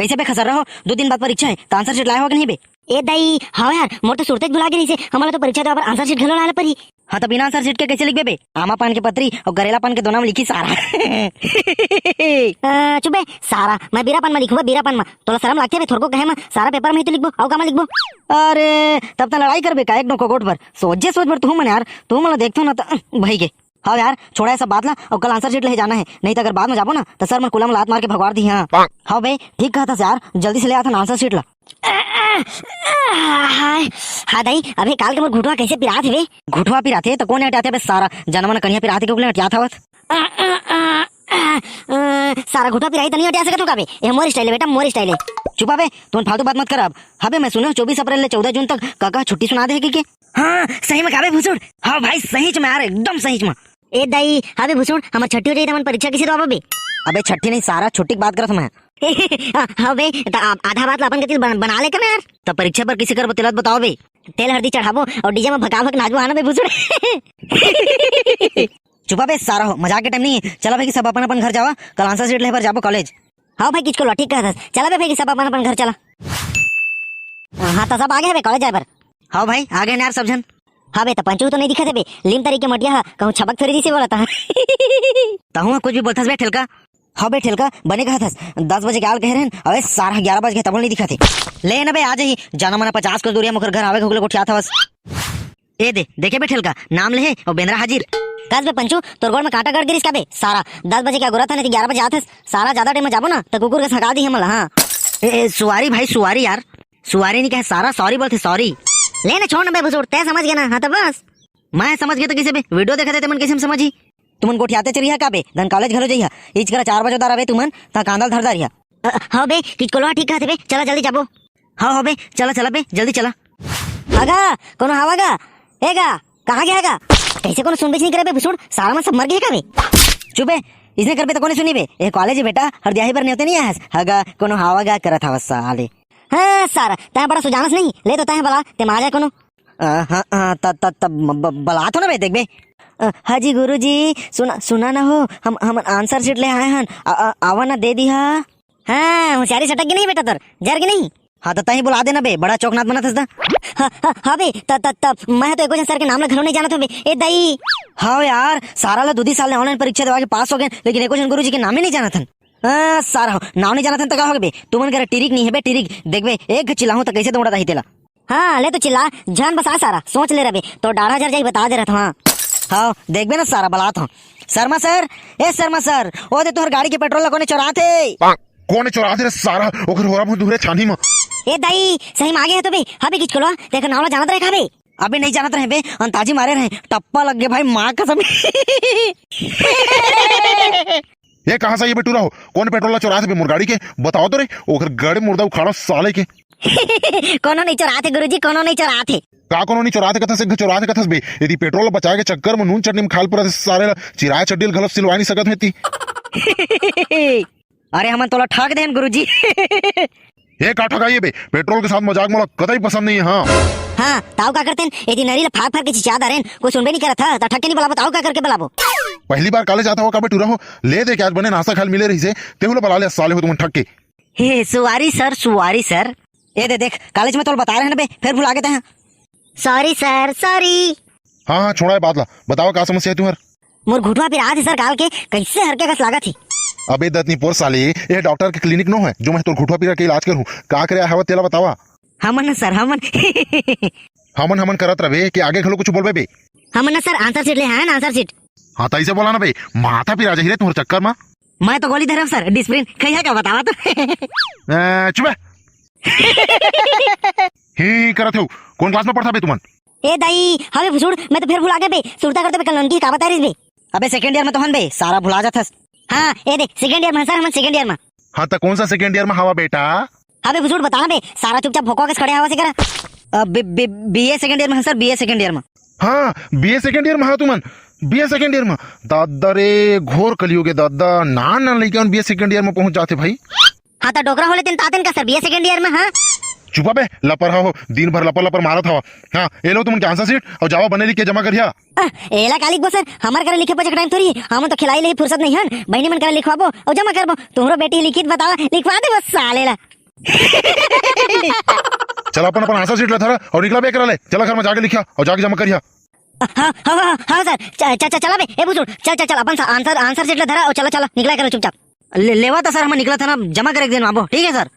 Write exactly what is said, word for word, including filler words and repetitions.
इसे बे खसर रहो, दू दिन बाद परीक्षा हे, त answer sheet लाए हो कि नहीं बे? ए दाई, हाँ यार, मोर तो सुरते भुला गे रहिसे, हमला तो परीक्षा देवा बर answer sheet घलो लाना पड़ही। हाँ, त बिना answer sheet के कैसे लिखबे बे? आमा पान के पतरी अउ गरेला पान के दोना में लिखी सारा। आ, चुप बे, सारा, मैं बीरा पान में लिखूंगा, बीरा पान में। तोला शरम लागथे बे, थोरको कहे में, सारा paper में ही तो लिखबो, अउ का में लिखबो? अरे, तब त लड़ाई करबे का एक नोक गोठ बर? सोझे सोच बर तू मन यार, तू मन ला देखथो ना त, भई गे। हाँ यार, छोड़ा ये सब बात ला, अउ कल answer sheet लेहे जाना हे, नहीं त अगर बाद में जाबो ना, त सर मन कुला में लात मार के भगवार दी, हाँ। हाँ बे, ठीक कहत हस यार, जल्दी से ले आथन answer sheet ला। हाय, हाँ दाई, अबे काल के मोर घुटवा कैसे पिरात हे बे? घुटवा पिरात हे त कोन अटियाथे बे सारा, जनमन कनिया पिरात हे के कुला अटियात हवत। सारा घुटवा पिराही त नहीं अटिया सकत हो का बे? ए मोर style हे बेटा, मोर style हे। चुपा बे, तुमन फालतू बात मत कर अब। हबे मैं सुने चौबीस अप्रैल ले चौदह जून तक काका छुट्टी सुना दे हे के, के? हाँ, सही में का बे भुसुड़? हाँ भाई, सही में यार, एकदम सही में। ए दाई, हाँ बे भुसुड़, हमर छट्ठी हो जाही त हमन परीक्षा कइसे दो अबे? अबे छट्ठी नहीं सारा, छुट्टी के बात करत मैं। हाँ, हाँ बे, त आ-, आधा बात ला अपन कति बन-, बना ले कर ना यार। त परीक्षा बर कइसे करबो तेला बताओ बे। तेल हरदी चढ़ाबो अउ DJ में भका भक नाचबो, आना बे भुसुड़। चुपा बे सारा हो, मजाक के time नहीं हे। चला भाई कि सब अपन अपन घर जावा, कल answer sheet लेहे बर जाबो college। हाँ भाई किचकुलवा, ठीक कहत हस। चला बे भाई कि सब अपन अपन घर चला। हाँ त सब आगे हे बे college जाए बर। हाँ भाई, आगे यार सब झन। हाँ बे, त पंचू तो नहीं दिखत हे बे, लीम तरी के मटिया हा, कहूँ छबक थोड़ी दिसे बोला था। तहूँ कुछ भी बोलथस बे ठेलका। हाँ बे ठेलका, बने कहत हस, दस बजे के आल कहे रहेन, अबे सारा ग्यारह बज गे तब नहीं दिखत हे। ले ना बे, आ जाही, जाना मना पचास कोस दूरिया मोर घर आवे के हुकले गोठियात हवस। ए दे, देखे बे ठेलका, नाम लेहे अउ बेंदरा हाजिर। कस बे पंचू, तोर गोड़ में कांटा गड़ गिरिस का बे? सारा दस बजे के अगोरत हन, ग्यारह बजे आथस। सारा ज्यादा time में जाबो ना, त कुकुर के सका दी हमला, हाँ। ए, ए, sorry भाई, sorry यार। Sorry नहीं कहे सारा, sorry बोलथे, sorry। ले ना, छोड़ ना बे भुसुड़, तै समझ गे ना, हाँ त बस। मैं समझ गे त कइसे बे? Video देखत हे तेमन कइसे हम समझही? तुमन गोठियाते चरिहा का बे? धन college घलो जइहा। इच करा चार बजे उधार आबे तुमन, त कांदल धर दारिहा। अ, हाँ बे, किचकुलवा ठीक कहत हे बे, चला जल्दी जाबो। हाँ, हाँ बे, चला, चला बे, जल्दी चला। हगा, कोनो हवा गा? ए गा, कहाँ गे हगा? कइसे कोनो सुनबेच नहीं करे बे, भुसुड़, सारा मन सब मर गे हे का बे? चुप बे, इसने करबे त कोने सुनी बे? ए college बेटा, हरदियाही बर नेवते नहीं आयस। हगा, कोनो हवा गा करत हवस साले। हाँ, सारा, तैं बड़ा सुजानस नहीं, ले तो तैं बला, ते मा जाए कोनो। अ, हाँ, हाँ, त, त, त, ब-, ब-, बलात हो ना बे, देख बे। अ, हाँ जी गुरुजी, सुना, सुना ना हो, हम, हम answer sheet ले आए हन, आ, आ, आवा ना दे दिहा। हाँ, होशियारी सटक गे नहीं बेटा तोर, जर गे नहीं। हाँ, त तहीं बुला देना बे, बड़ा चौकनात बनत हस दा। हाँ, हाँ, हाँ बे, त, त, त, मैं तो एको झन सर के नाम ला घलो नहीं जानत हो बे, ए दाई। हाँ यार, सारा ला दू दी साल ले online परीक्षा देवा के पास हो गे, लेकिन एको झन गुरुजी के नाम ही नहीं जानत हन। हाँ, सारा हो, नाम नहीं जानत हन त का हो गे बे? तुमन करा टिरिक नहीं हे बे, टिरिक। देख बे, एक चिल्लाहूँ त कइसे दौड़त आही तेला। हाँ, ले तो चिल्ला, झन बसा सारा, सोच ले रबे, तो डाढ़ा झर जाही बता दे रहत हूँ, हाँ। हाँ, देखबे ना सारा बलात हूँ। शर्मा सर, ए शर्मा सर, ओ दे तोहर गाड़ी के पेट्रोल ला कोने चोरात हे? कोने चोरात हे रे सारा, ओकर होरा मुँह दुहरे छानी म। ए दाई, सही में आगे है तो बे, हबे किचकुलवा, तेकर नाम ला जानत रहे का बे? अबे नहीं जानत रहे बे, अंताजी मारे रहे, टप्पा लग गे भाई, माँ कसम। ये कहाँ से ये बेटूरा हो? कोन पेट्रोल ला चोरात हे बे मोर गाड़ी के? बताओ तो रे, ओकर गड़े मुर्दा उखाड़ा साले के। कोनो नहीं चोरात हे गुरुजी, कोनो नहीं चोरात हे। का कोनो नहीं चोरात हे कथस, एक चोरात हे कथस बे। यदि पेट्रोल ला बचाए के चक्कर में नून चटनी में खाल पूरा सारे ला चिराए चड्डी ला घलो सिलवा नहीं सकत हे ती। अरे हमन तोला ठग देन गुरुजी। ये का ठगाई हे बे? पेट्रोल के साथ मजाक मोला कतई पसंद नहीं हे, हाँ। हाँ, ताऊ का करतेन? यदि नरी ला फार फार के चिचिया दारेन, कोई सुनबे नहीं करत हा, त ठग के नहीं बलाबो, ताऊ का करके बलाबो? पहली बार college जात हवा का बेटूरा हो? ले दे के आज बने नाश्ता खाए मिले रहिसे, तेहू ला बला ले साले हो तुमन ठग के। हे, sorry sir, sorry sir। ए दे देख, college में तोला बताए रहे ना बे, फेर भुला गे तैं। Sorry sir, sorry। हाँ, हाँ, छोड़ा ये बात ला। बतावा का समस्या हे तुहर? मोर घुटवा पिरात हे sir काल के, कइसे हरके कस लागत हे। अबे दतनी पोर साले, ये doctor के clinic नो हे, जो मैं तोर घुटवा पीरा के इलाज करूँ। का करे आए हवा तेला बतावा। हमन ना sir, हमन। हमन, हमन करत रबे कि आगे घलो कुछ बोलबे बे? हमन ना sir, answer sheet ले आए हन, answer sheet। हाँ, त अइसे बोला ना बे, माथा पिरा जाही रे तुहर चक्कर मा। मैं तो गोली धरब sir, डिस्प्रिन, खइहा का बतावा तो। ए, चुप बे। ही करत हो, कोन class में पढ़ता बे तुमन? ए दाई, हवे भुसुड़, मैं तो फेर भुला गे बे, सुरता करते बे कल ननकी का बताए रहिस बे। अबे second year में तो हन बे, सारा भुला जाथस। हाँ, ए दे, second year में sir, हमन second year में। हाँ, त कोन सा second year में हवा बेटा? हाँ बे भुसुड़, बता ना बे, सारा चुपचाप भोकवा कस खड़े हवा से करा। अ, बी-, बी-, B A second year में हन sir, B A second year में। हाँ, B A second year में हा तुमन, B A second year में। दादा रे, घोर कलयुग हे दादा, नान नान लइका मन B A second year में पहुंच जाथे भाई। हाँ, त डोकरा हो लेतेन त आतेन का sir, B A second year में, हाँ? चुपा बे, लपर हा हो, दिन भर लपर लपर मारत हवा। हाँ, ए लो तुमन के answer sheet अउ जावा बने लिख के जमा करिहा। अ, एला का लिखबो sir, हमर करा लिखे पचे के time थोड़ी, हमन तो खिलाई ले ही फुर्सत नहीं हन, बहिनी मन करा लिखवाबो अउ जमा करबो। तुहरो बेटी लिखित बतावा, लिखवा देबो साले ला। चल, अपन, अपन आंसर शीट ला धरा अउ निकला बे करा ले। चला घर में जाके लिखिया अउ जाके जमा करिया। हाँ, हाँ, हाँ, हाँ, सर। च-, च-, च-, चला बे, ए बुजुर्ग, चल, चल, चल, अपन सा-, आंसर, आंसर शीट ला धरा अउ चला, चला, निकला करो चुपचाप। ले, लेवा था सर, हम निकला था ना, जमा करे एक दिन आबो, ठीक है सर?